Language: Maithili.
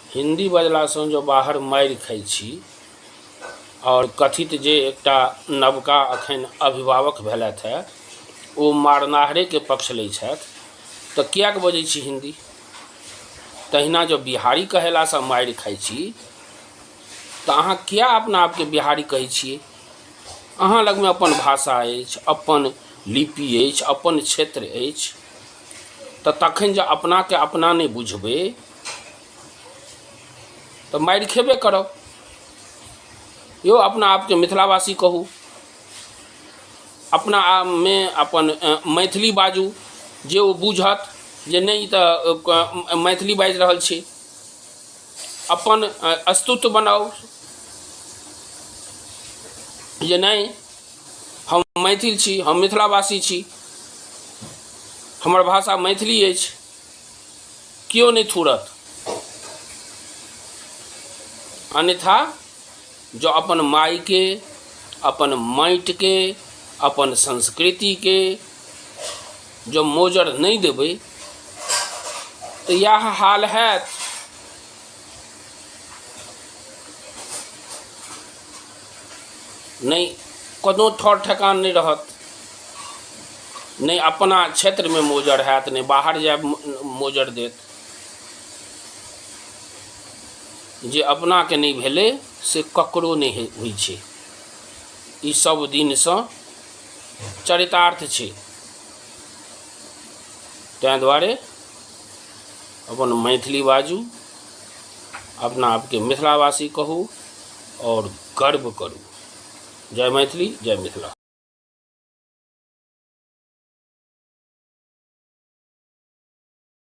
हिन्दी बजलासँ जँ बाहर मारि खाइ छी आओर कथित जे एकटा नवका एखन अभिभावक भेलथि हेँ ओ मारनाहरेके पक्ष लै छथि, तऽ किएक बजै छी हिन्दी? तहिना जँ बिहारी कहेलासँ मारि खाइ छी तऽ अहाँ किए अपना आपके बिहारी कहै छियै? अहाँ लगमे अपन भाषा अछि, अपन लिपि अछि, अपन क्षेत्र अछि, तऽ तखन जँ अपनाके अपना नहि बुझबै तऽ मारि खेबे करब। यौ, अपना आपके मिथिलावासी कहू, अपना आपमे अपन मैथिली बाजू, जे ओ बुझत जे नहि ई तऽ मैथिली बाजि रहल छै। अपन अस्तित्व बनाउ जे नहि, हम मैथिल छी, हम मिथिलावासी छी, हमर भाषा मैथिली अछि। केओ नहि थूरत। अन्यथा जँ अपन मायके, अपन माटिके, अपन संस्कृतिके जँ मोजर नहि देबै तऽ इएह हाल हैत। नहि कोनो ठौर ठेकान नहि रहत, नहि अपना क्षेत्रमे मोजर हैत, नहि बाहर जायब मोजर देत। जे अपनाके नहि भेलै से ककरो नहि होइ छै। ई सब दिनसँ चरितार्थ छै। ताहि दुआरे अपन मैथिली बाजू, अपना आपके मिथिलावासी कहू आओर गर्व करू। जय मैथिली, जय मिथिला।